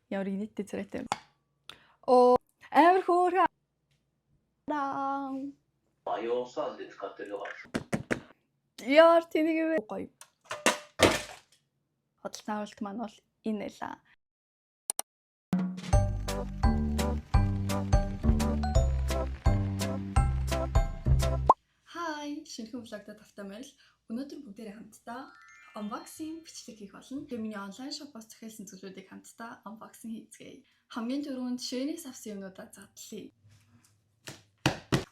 Ямар инээдтэй царайтай юм. Оо, амар хөөрхөн. バイオサーズで使ってるのが Яар тэнийг юм бэ? Гоё. Худалдан авалт маань бол энэ байлаа. Hi, шинэхэн vlog-д тавтай морил. Өнөөдөр бүгдээрээ хамтдаа unboxing бичлэг хийх болно. Тэгээ миний онлайн shop-оос захиалсан зүйлүүдийг хамтдаа unboxing хийцгээе. Хамгийн түрүүнд Shein-ээс авсан юмнуудаа задлая.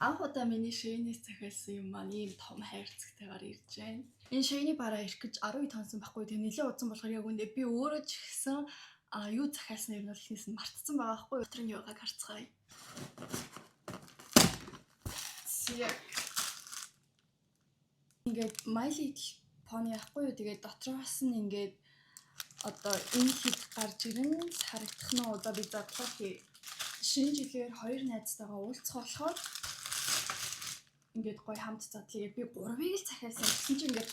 Анх удаа миний Shein-ээс захиалсан юм маань ийм том хайрцагтайгаар ирж байна. Энэ Shein-ий бараа ирэх гэж 12 тонсон байхгүй. Тэгээ нэлээд удсан болохоор яг үндэ би өөрөө ч гэсэн юу захиалсан юм бол эхнээс нь мартсан байгаа байхгүй. Дотор нь юугааг харцгаая. Зя. Ингээд My Little Pony яахгүй юу? Тэгээд дотроос нь ингээд одоо энэ хэд гарч ирэн харагдах нь одоо би задлаа хий. Шинэ жилээр хоёр найзтайгаа уулзах болохоор ингээд гоё хамт задлаа. Би гурвыг л захиалсан. Тэгсэн чинь ингээд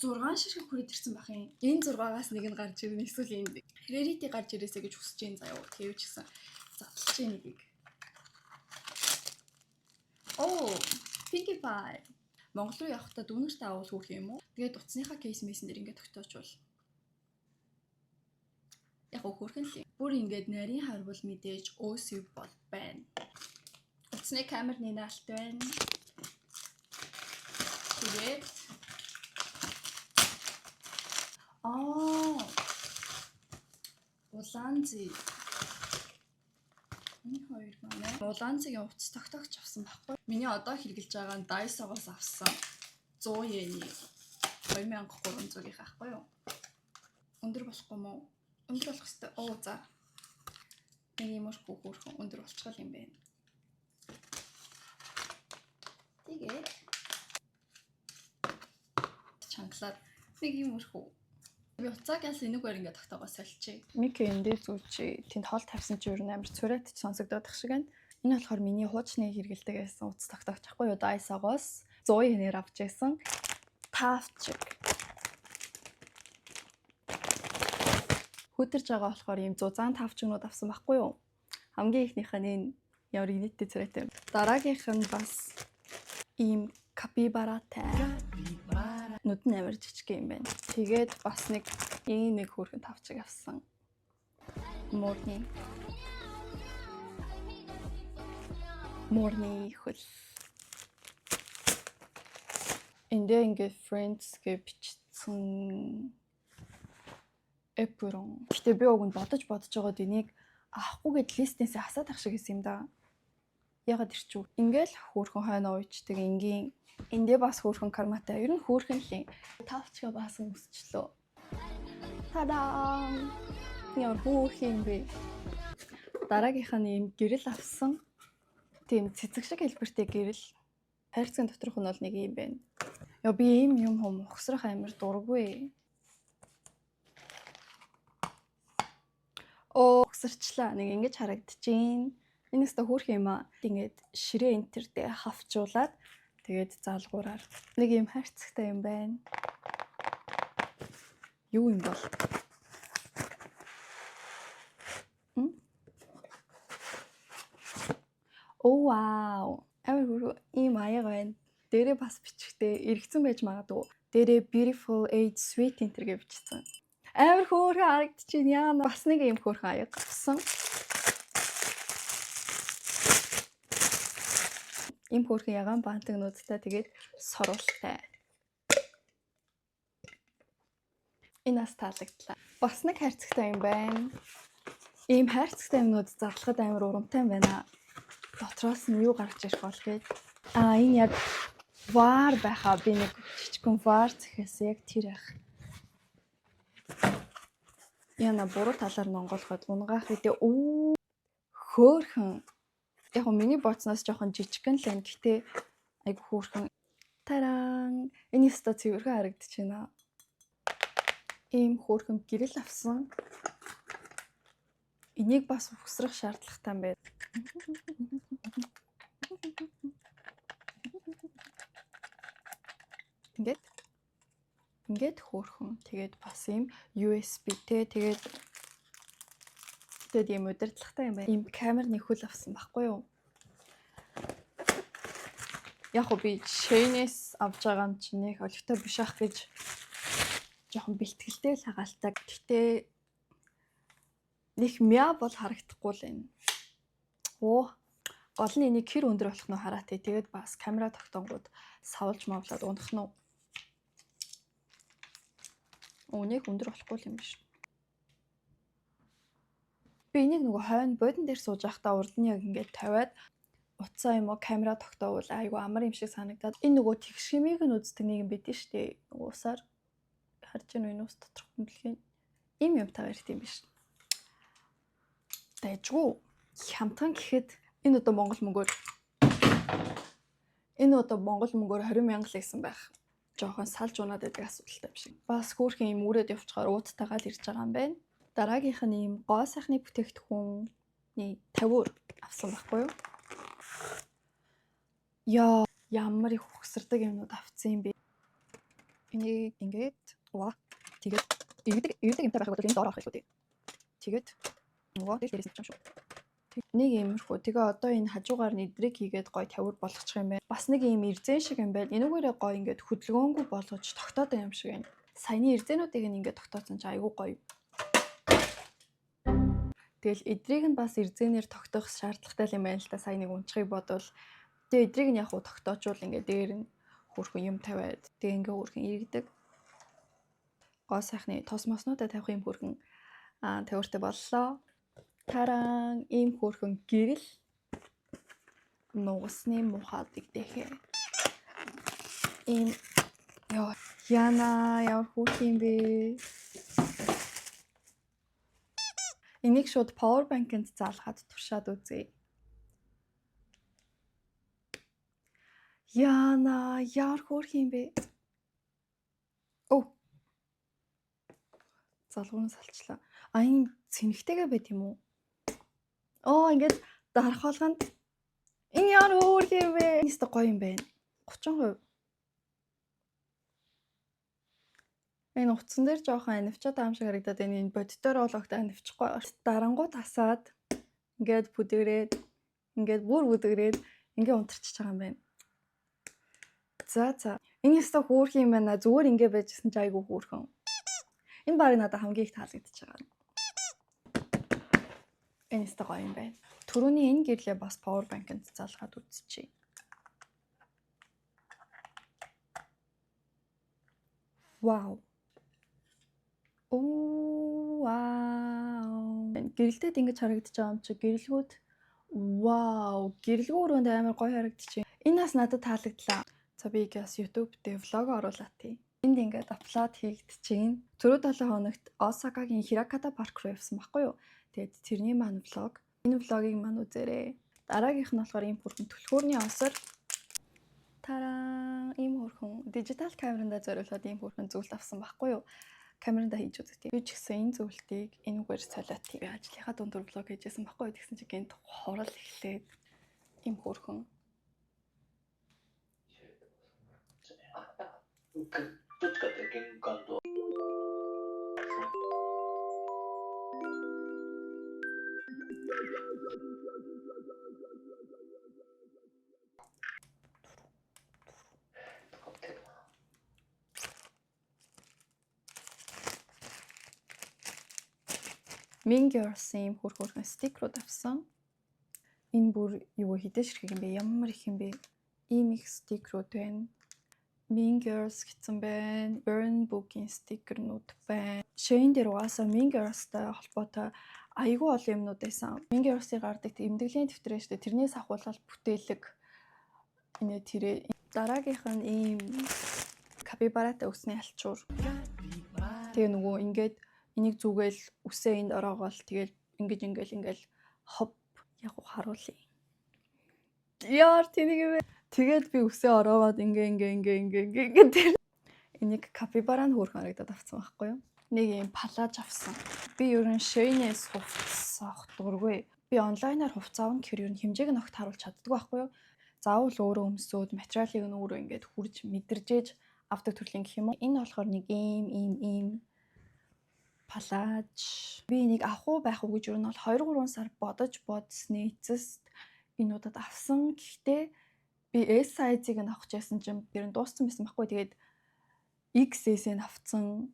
6 ширхэг хүрээд ирсэн байх юм. Энэ 6-аас нэг нь гарч ирнэ. Эсвэл энэ Rarity гарч ирээсэй гэж хүсэж байна заяа. Тэвч гэсэн задлж байна нэгийг. Оо, Pinkie Pie. Монгол руу явахдаа дүүнертэй авал хөөх юм уу? Тэгээд утасныхаа кейс мэйсэн дээр ингээд тогтоочвол. Яг гоо хөөрхөн л юм. Бүр ингээд нарийн харвал мэдээж өөсөв бол байна. Утасны камерны наалт байна. Тэгээд аа улаан зүй. Энэ хоёр маань улаан зүйн утас тогтоогч авсан байхгүй. Миний одоо хэрэглэж байгаа нь Daiso-гоос авсан 100 йений 2300-ийн байхгүй юу? Өндөр болохгүй мó? Өндөр болох хэвээр. Оо за. Нэг иймэрхүү хөөрхөн өндөр болчихвол юм байна. Тэгээд чангалаад нэг иймэрхүү. Би уцааг яс энэгээр ингээд тогтоогоо соличих. Мики энэ дээр зүүчи. Тэнд хол тавьсан чи ер нь амар цурайт ч сонсогдоод тах шиг байна. Энэ болохоор миний хуучны хэрэгэлдэг байсан утас тогтоогч ахгүй юу? Daiso-гоос 100 йенээр авч байсан. Тавчик. Хөдөрж байгаа болохоор ийм зузаан тавчгнууд авсан байхгүй юу? Хамгийн ихнийх нь энэ ямар инээдтэй царайтай юм. Дараагийнх нь бас ийм капибаратай. Нүд нь амар жижиг юм байна. Тэгээд бас нэг ийм нэг хөөрхөн тавчиг авсан. Муурны. Муурны хөл. Эндээ ингээд Friends гэж бичсэн эпрон. Гэтэ би уг нь бодож бодож байгаад энийг авахгүй гэд листнээсээ хасаад ах шиг байсан юм да. Ягаад ирчүү? Ингээл хөөрхөн хойно уйчдаг энгийн эндээ бас хөөрхөн карматай. Ер нь хөөрхөн л юм. Тавчгаа баасан өсчлөө. Тадаан! Ямар хөөрхөн юм бэ? Дараагийнх нь ийм гэрэл авсан. Тийм цэцэг шиг хэлбэртэй гэрэл. Хайрцагын доторх нь бол нэг юм байна. Яа би ийм юм хум ухсрах амар дургүй. Оо ухсарчлаа. Нэг ингэж харагдчихээн. Энэ өстө хөөрхөн юм аа. Ингээд ширээ энтертэй хавчуулаад тэгээд залгуураар нэг юм хайрцагтай юм байна. Юу юм бол? Оо вау. Амар хөрөө ийм аяга байна. Дээрээ бас бичгтээ эргэцэн байж магадгүй. Дээрээ beautiful age sweet энтер гэж бичсэн. Амар хөөрхөн харагдчихээн. Яана бас нэг ийм хөөрхөн аяга авсан. Ийм хөөрхөн ягаан бантагнуудтай тэгээд соруултай. Энэ бас таалагдлаа. Бас нэг хайрцагтай юм байна. Ийм хайрцагтай юмнууд задлахад амар урамтай юм байна. Дотроос нь юу гарч ирэх бол гээд. Аа энэ яг вар байхаа би нэг жижигхэн вар захиалсан яг тэр байх. Яна буруу талаар нонгоолоход унгаах үедээ өө хөөхөн. Яг нь миний бодсноос жоохон жижигхэн л байна. Гэтэ айгу хөөхөн. Тараан! Энэ өстө цэвэрхэн харагдаж байна. Ийм хөөхөн гэрэл авсан. Энийг бас угсрах шаардлагатай юм байна. Ингээд ингээд хөөхөн. Тэгээд бас ийм USB-тэй тэгээд Тэгэд ийм удирдлагатай юм байна. Ийм камерны хөл авсан байхгүй юу? Яг уу би Shein-ээс авч байгаа юм чинь нэг олигтой биш ах гэж жоохон бэлтгэлтэй л хагаалтай. Гэхдээ нэг мя бол харагдахгүй л байна. Оо, гол нь энийг хэр өндөр болох нь хараа тий. Тэгээд бас камера тогтонгууд савлж мавлаад унах нь уу? Үүнийг өндөр болохгүй юм биш. Би энийг нөгөө хойно бодон дээр сууж байхдаа урд нь яг ингээд тавиад утсаа юм уу камера тогтоовол айгу амар юм шиг санагдаад, энэ нөгөө тэгш хэмийг нь үздэг нэг юм байдэн штэ. Нөгөө усаар харж гин үү, энэ ус доторх хөмлөгийн им юмтайгаар ирт юм биш. Дайжгүй хямдхан гэхэд энэ одоо Монгол мөнгөөр 20 мянга л гэсэн байх. Жохон салж унаад байдаг асуудалтай юм шиг. Бас хөөрхөн юм үрээд явчихаар ууттайгаа л ирж байгаа юм байна. Дараагийнх нь ийм гоо сайхны бүтээгдэхүүний тавиур авсан байхгүй юу? Яа, ямар их ухсардаг юмнууд авцсан юм бэ? Энийг ингээд уа тэгээд иргэдэг иргэдэг юмтай байхыг бол энэ доор орох илүү дээ. Тэгээд нөгөө дээрээс нь юм шүү. Нэг иймэрхүү. Тэгээ одоо энэ хажуугаар нь эдрийг хийгээд гой тавиур болгочих юм байна. Бас нэг ийм эрзэн шиг юм байна. Энүүгээрээ гой ингээд хөдөлгөөнгүй болгож тогтоод юм шиг байна. Саяны эрзэнүүдийг нь ингээд тогтоосон чи айгүй гоё. Тэгэл эдрийг нь бас эрзэнээр тогтоох шаардлагатай юм байна л да. Сая нэг унчхыг бодвол тэгээ эдрийг нь яг уу тогтоочвол ингээд дээр нь хөөрхөн юм тавиад тэгээ ингээ хөөрхөн иргэдэг. Гоо сайхны тос моснуудаа тавих юм хөөрхөн тавиуртай боллоо. Таран, ийм хөөрхөн гэрэл нугасны мухад игдэхэ. Ийм ёо яна ямар хөөрхөн юм бэ? Энийг шууд power bank-нд заалгаад туршаад үзье. Яна ямар хөөрхөн юм бэ? Оо. Залгуун салчлаа. А, энэ цэнэгтэйгээ байт юм уу? Оо, ингээд дарах болгонд энэ ямар хөөрхөн юм бэ? Энэ өстө гоё юм байна. 30%. Энэ утсан дээр жоохон анивчаад байгаа юм шиг харагдаад байна. Энэ боддоор бол огт анивчихгүй. Дарангууд асаад ингээд бүдгэрээд, ингээд бүр бүдгэрээд ингээ унтарчиж байгаа юм байна. За. Энэ өстө хөөрхөн юм байна. Зүгээр ингээ байжсэн чи айгүй хөөрхөн. Энэ баг надад хамгийн их таалагдчихж байгаа. Энэ өстө гоё юм байна. Төрөний энэ гэрлээ бас power bank-нд залгаад үзчихье. Вау. Оо, вау. Гэрэлтэд ингэж харагдаж байгаа юм чи гэрэлгүүд, вау, гэрэлгүү өрөөнд амар гоё харагдчих. Энэ бас надад таалагдлаа. За, би бас YouTube дээр vlog оруулаад тий. Энд ингээд upload хийгдчихээн. Түрүү 7 хоногт Осакагийн Хираката парк руу явсан байхгүй юу? Тэгээд тэрний маань vlog. Энэ vlog-ыг маань үзээрэй. Дараагийнх нь болохоор ийм хөөрхөн түлхүүрний осор. Тараа, ийм хөөрхөн дижитал камерандаа зориулаад ийм хөөрхөн зүйлт авсан байхгүй юу? Камерандаа хийж үздэг. Би ч гэсэн энэ зүйлтийг энүүгээр солиот тий. Би ажлынхаа дундуур vlog хийжсэн байхгүй юу? Тэгсэн чинь гэнт хурал эхлээд ийм хөөрхөн どっちかって玄関と使ってるかな。 Mean Girls-ийн ийм хөр хөөрхөн стикерүүд авсан. Энэ бүр юу хэдэн ширхэг юм бэ? Ямар их юм бэ? Ийм их стикерүүд байна. Mean Girls гэсэн байна. Burn Book-ийн стикернүүд байна. Shein дээр угаасаа Mean Girls-тай холбоотой айгүй олон юмнууд байсан. Mean Girls-ийн гардаг тэмдэглэлийн дэвтэр шүү дээ. Тэрнээс авахулаад бүтээлэг инээ тэрэ. Дараагийнх нь ийм капибаратай үсний алчуур. Тэгээ нөгөө ингээд энийг зүгээл үсээ энд ороогоол тэгэл ингэж ингээл ингээл хоп яг уу харуулъя. Яар тэнийг юм бэ? Тэгээд би үсээ ороогоод ингээ ингээ ингээ ингээ ингээ ингээ тэр энийг капибара нь хөөрхөн харагдаад авсан байхгүй юу? Нэг юм палаж авсан. Би ер нь Shein-ээс хувцас авах дургүй. Би онлайнаар хувцас авах гэхээр ер нь хэмжээг нь огт харуулж чаддаггүй байхгүй юу? Заавал өөрөө өмсөөд материалыг нь өөрөө ингээд хүрж мэдэржээж авдаг төрлийн гэх юм уу. Энэ болохоор нэг ийм ийм ийм Палааж. Би энийг авах уу байх уу гэж ер нь бол 2 3 сар бодож бодсны эцэст энэ удаад авсан. Гэхдээ би S size-ыг нь авах гэсэн чинь тэр нь дууссан байсан байхгүй. Тэгээд XS-ийг авцсан.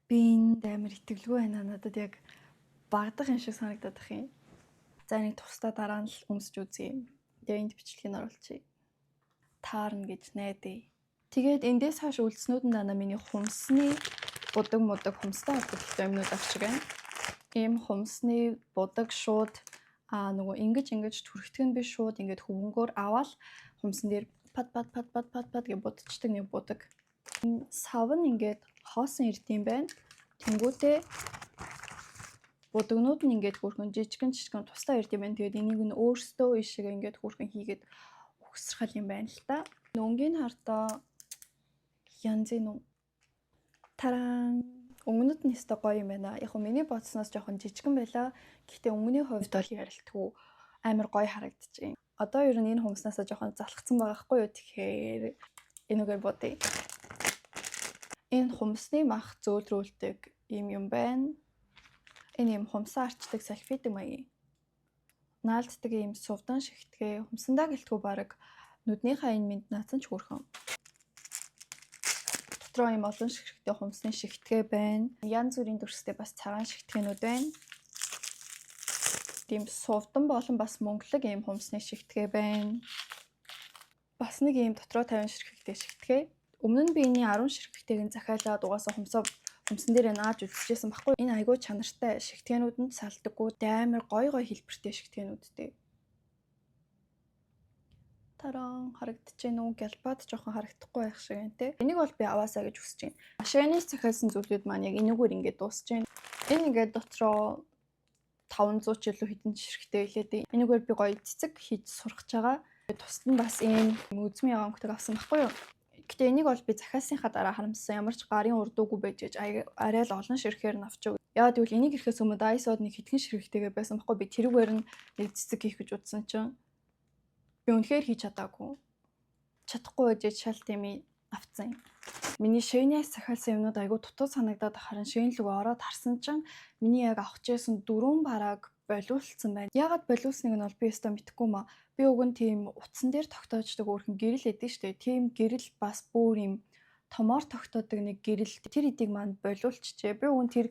Би энд амар итгэлгүй байна. Надад яг багдах юм шиг санагдаад ах юм. За, энийг тусдаа дараа нь л өмсөж үзье. Тэгээ энд бичлэгийг оруулчихъя. Таарна гэж найдаа. Тэгээд эндээс хойш үлдснүүд нь дандаа миний хумсны будаг мудаг, хумстай холбогдолтой юмнууд авчиг байна. Ийм хумсны будаг шууд нөгөө ингэж ингэж түрхдэг нь биш, шууд ингээд хөвөнгөөр аваад хумсан дээр пад пад пад пад пад пад гэж будчихдаг нэг будаг. Сав нь ингээд хоосон ирд юм байна. Тэнгүүтээ будагнууд нь ингээд хөөрхөн жижигэн жижигэн тусдаа ирд юм байна. Тэгээд энийг нь өөрсдөө ишиг ингээд хөөрхөн хийгээд угсрахал юм байна л та. Өнгийн хардаа янзын үү. Тараан, өнгөнүүд нь өстой гоё юм байна. Яг нь миний бодсноос жоохон жижигэн байлаа. Гэхдээ өнгөний хувьд бол ярилтгүй амар гоё харагдчихээн. Одоо ер нь энэ хумснаасаа жоохон залхацсан байгаа хгүй юу. Тэгэхээр энүүгээр бодъё. Энэ хумсны мах зөөлрүүлдэг ийм юм байна. Энэ ийм хумсаа арчдаг салфетик маягийн. Наалддаг ийм сувдан шигтгээ, хумсандаа гэлтгүй баг нүднийхээ энэ мэд наацсан ч хөөрхөн. Дотроо ийм олон ширхэгтэй хумсны шигтгээ байна. Янз бүрийн дүрстэй бас цагаан шигтгэнүүд байна. Тийм сувдан болон бас мөнгөлөг ийм хумсны шигтгээ байна. Бас нэг ийм дотроо 50 ширхэгтэй шигтгээ. Өмнө нь би энэний 10 ширхэгтэйг нь захиалаад угаасаа хумсаа хумсан дээрээ нааж үзчихсэн баггүй. Энэ айгүй чанартай, шигтгэнүүд нь салдаггүй, амар гой гой хэлбэртэй шигтгэнүүдтэй. Таран, харагдаж байна уу? Гялбаад жоохон харагдахгүй байх шиг байна те. Энийг бол би аваасаа гэж хүсэж байна. Shein-ээс захиалсан зүйлүүд маань яг энэгээр ингээд дуусж байна. Энэ ингээд дотроо 500 ч илүү хэдэн ширхэгтэй илээ дээ. Энэгээр би гоё цэцэг хийж сурах гэж байгаа. Тусад нь бас ийм үзмэн ягаан өнгөтэйг авсан байхгүй юу? Гэтэ энийг бол би захиалсныхаа дараа харамссан. Ямар ч гарын урдуугүй байж арай л олон ширхээр нь авчих. Яагаад гэвэл энийг ирэхээс өмнө Daiso-д нэг хэдхэн ширхэгтэйгээ байсан байхгүй. Би тэрүүгээр нь нэг цэцэг хийх гэж утсан чинь би үнэхээр хийж чадаагүй. Чадахгүй байж шал тийм авцсан юм. Миний Shein-ээс захиалсан юмнууд айгүй дутуу санагдаад харин Shein рүү ороод харсан чинь миний яг авах гэсэн дөрвөн бараг болиулсан байна. Яагаад болиулсныг нь бол би өстой мэдэхгүй маа. Би уг нь тийм утсан дээр тогтоочдог өөрхөн гэрэл эдэн штэ. Тийм гэрэл, бас бүр юм томоор тогтоодог нэг гэрэл, тэр эдийг маань болиулчихжээ. Би уг нь тэр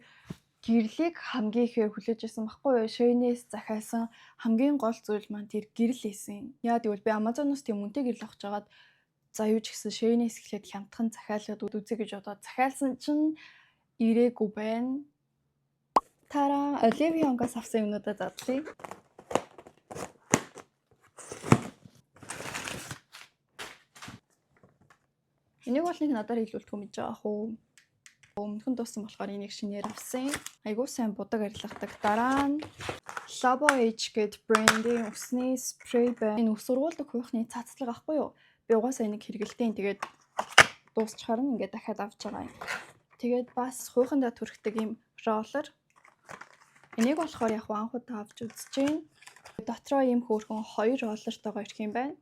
гэрлийг хамгийн ихээр хүлээж байсан байхгүй юу? Shein-ээс захиалсан хамгийн гол зүйл маань тэр гэрэл байсан. Яа гэвэл би Amazon-оос тийм үнэтэй гэрэл авах жагаад, за юу ч гэсэн Shein-ээс эхлээд хямдхан захиалаад үзье гэж бодоод захиалсан чинь ирээгүй байна. Тараа, Olivia Young-аас авсан юмнуудаа задлаа. Энийг бол нэг надаар хэлүүлдэг юм гэж байгаа хөө. Өмнөхөн дууссан болохоор энийг шинээр авсан. Айгуу сайн будаг арилгадаг. Дараа нь Labo Age гээд брендийн үсний спрей байна. Энэ үс ургуулдаг хуйхны цацлага ахгүй юу? Би угаасаа энийг хэрэгэлтийн, тэгээд дуусчихаар нь ингээд дахиад авч байгаа юм. Тэгээд бас хуйхандаа түрхдэг ийм roller. Энийг болохоор яг анх удаа авч үзэж байна. Дотроо ийм хөөрхөн хоёр roller-тойгоо ирэх юм байна.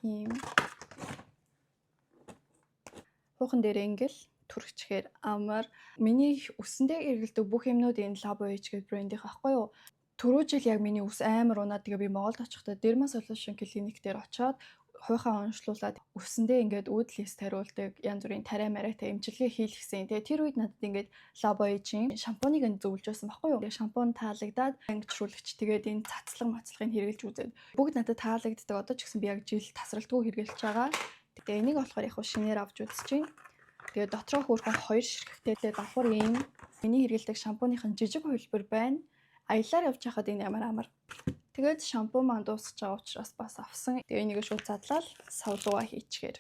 Ийм хуйхан дээр ингээл түрхчихээр амар. Миний үсэндээ хэрэглэдэг бүх юмнууд энэ Labo Age гэдэг брендийнх ахгүй юу? Түрүү жил яг миний үс амар унаад, тэгээ би Монголд очихдоо Derma Solution клиник дээр очиод хуйхаа онцлуулад үсэндээ ингээд уудлээс тариулдаг янз бүрийн тариа мариатай эмчилгээ хийлгэсэн. Тэгээ тэр үед надад ингээд Labo Age-ийн шампуныг нь зөвлөж байсан байхгүй юу? Тэгээ шампунь таалагдаад, ангичруулагч, тэгээд энэ цацлаг мацлагыг хэрэглэж үзээд бүгд надад таалагддаг. Одоо ч гэсэн би яг жил тасралтгүй хэрэглэж байгаа. Тэгээ энийг болохоор яг шинээр авч үзэж байна. Тэгээ дотроо хөөрхөн хоёр ширхэгтэй, давхар ийм миний хэрэглэдэг шампуных нь жижиг хувилбар байна. Аяллаар явж байхад энэ ямар амар. Тэгээд шампунь маань дуусах байгаа учраас бас авсан. Тэгээ энийг шууд задлал савлууга хийчихээр.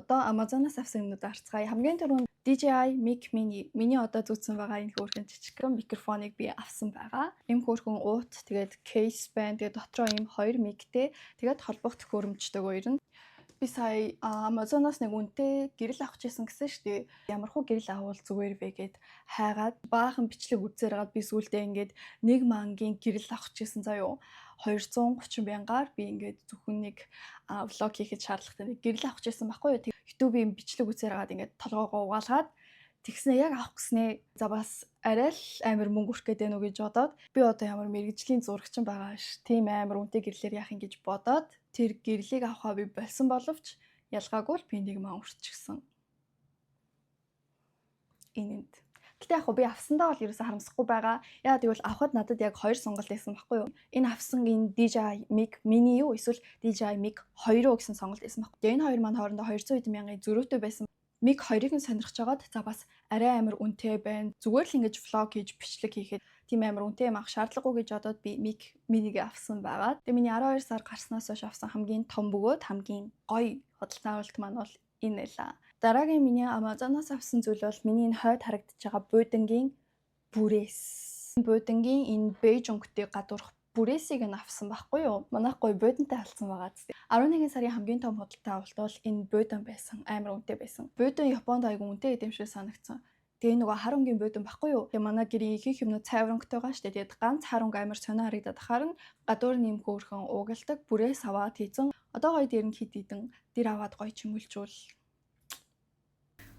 Одоо Amazon-аас авсан юмнууд харцгаая. Хамгийн түрүүнд DJI Mic Mini, миний одоо зүүцсэн байгаа энэ хөөрхөн жижигхэн микрофоныг би авсан байгаа. Ийм хөөрхөн уут, тэгээд case байна. Тэгээд дотроо ийм хоёр mic-тэй, тэгээд холбох төхөөрөмжтэйгөө ирнэ. Би сая Amazon-оос нэг үнэтэй гэрэл авах гэсэн гэсэн шүү дээ. Ямар хуу гэрэл авал зүгээр вэ гэд хайгаад баахан бичлэг үзсээр хагаад би сүүлдээ ингээд нэг мангийн гэрэл авах гэсэн заяо. 230 мянгаар би ингээд зөвхөн нэг vlog хийхэд шаардлагатай нэг гэрэл авах гэсэн байхгүй юу. YouTube-ийн бичлэг үзсээр хагаад ингээд толгоогоо угаалгаад Тэгснэ яг авах гэснээ за бас арай л амар мөнгө өрөх гээд байна уу гэж бодоод, би одоо ямар мэргэжлийн зурагчин байгаа ш. Тийм амар үнэтэй гэрлээр яах юм гэж бодоод тэр гэрлийг авахаа би болсон боловч ялгаагүй л би нэг маа өрчихсөн. Энэнд. Гэтэ яг би авсандаа бол ерөөсөө харамсахгүй байгаа. Яа гэвэл авахад надад яг хоёр сонголт байсан байхгүй юу? Энэ авсан энэ DJI Mic Mini юу эсвэл DJI Mic 2 уу гэсэн сонголт байсан байхгүй. Тэгээ энэ хоёр маань хоорондоо 200 хэдэн мянган зөрүүтэй байсан. Mic 2-ыг нь сонирхож байгаад, за бас арай амар үнэтэй байна. Зүгээр л ингэж vlog хийж, бичлэг хийхэд тийм амар үнэтэй юм авах шаардлагагүй гэж бодоод би Mic Mini-г авсан байгаа. Тэгээ миний 12 сар гарснаас хойш авсан хамгийн том бөгөөд хамгийн гоё худалдан авалт маань бол энэ байлаа. Дараагийн миний Amazon-оос авсан зүйл бол миний энэ хойд харагдаж байгаа буудангийн бүрээс. Буудангийн энэ бейж өнгөтэй гадуурх бүрээсийг нь авсан байхгүй юу? Манайх гоё буудантай алдсан байгаа зү. 11 сарын хамгийн том худалдан авалт бол энэ буудан байсан. Амар үнэтэй байсан. Буудан Японд айгүй үнэтэй гэдэг юм шиг санагдсан. Тэгээ нөгөө хар өнгийн буудан байхгүй юу? Тэгээ манай гэрийн ихэнх юмнууд цайвар өнгөтэй байгаа шүү дээ. Тэгээд ганц хар өнгө амар сонио харагдаад ахаар нь гадуур нэм хөөрхөн уугалдаг бүрээс аваад хийцэн. Одоо гоё дээр нь хид хідэн дэр аваад гоё чимгэлжүүл.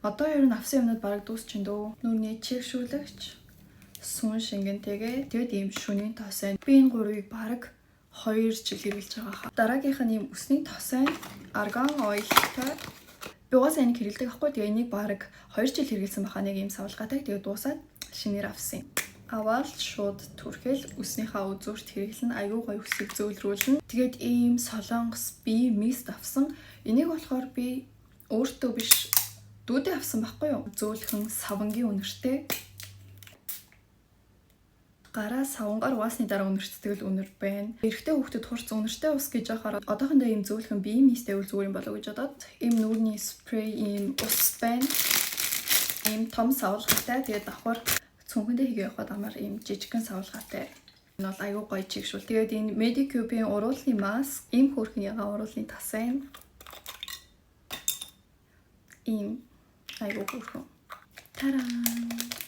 Одоо ер нь авсан юмнууд бараг дуусчин дөө. Нүрний чийгшүүлэгч, сүүн шингэнтэйгээ тэгээд ийм шөнийн тос байна. Би энэ гурвыг бараг 2 жил хэрэглэж байгаа хаа. Дараагийнх нь ийм үсний тос байна. Argan oil-тай. Би угаасаа энийг хэрэглэдэг байхгүй. Тэгээ энийг бараг 2 жил хэрэглэсэн байхаа, нэг ийм савлгаатай. Тэгээ дуусаад шинээр авсан юм. Аваад шууд түрхэл үснийхаа үзүүрт хэрэглэн, аюу гоё үсийг зөөлрүүлнэ. Тэгээд ийм солонгос бие mist авсан. Энийг болохоор би өөртөө биш, дүүдээ авсан байхгүй юу? Зөөлхөн савангийн үнэртэй, гараа савангаар угаасны дараа үнэртдэг л үнэр байна. Эрэгтэй хүүхдэд хурц үнэртэй ус гэж яхаар одоохондоо ийм зөөлхөн бие mist байвал зүгээр юм болоо гэж бодоод ийм нүүрний спрей, ийм ус байна. Ийм том савлгаатай. Тэгээд давхар цүнхэндээ хийгээ явахад амар ийм жижигхэн савлгаатай. Энэ бол аюу гоё чийгшүүл. Тэгээд энэ Medicube-ийн уруулны маск, ийм хөөрхөн ягаан уруулны тас байна. Ийм аюу хөөрхөн. Тараа.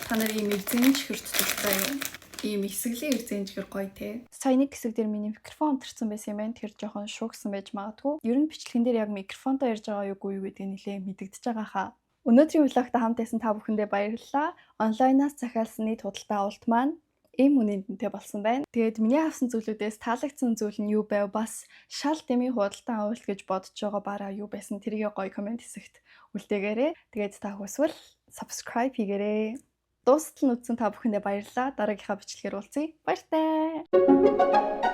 Та нар ийм эрзэн чихэрт дуртай юу? Ийм эсэглэн эрзэн чихэр гоё те. Сая нэг хэсэг дээр миний микрофон унтарсан байсан юм байна. Тэр жоохон шуугсан байж магадгүй. Ер нь бичлэгэн дээр яг микрофонтой ярьж байгаа юугүй юу гэдгийг нэлээд мэдэгдэж байгаа хаа. Өнөөдрийн vlog т хамт байсан та бүхэндээ баярлалаа. Онлайнаас захиалсан нийт худалдан авалт маань ийм үнэ дүнтэй болсон байна. Тэгээд миний авсан зүйлүүдээс таалагдсан зүйл нь юу байв? Бас шал дэмий худалдан авалт гэж бодож байгаа бараа юу байсан? Тэрийг гоё comment хэсэгт үлдээгээрэй. Тэгээд та хүсвэл subscribe хийгээрэй. Дуустал нь үзсэн та бүхэндээ баярлалаа. Дараагийнхаа бичлэгээр уулзъя. Баяртай.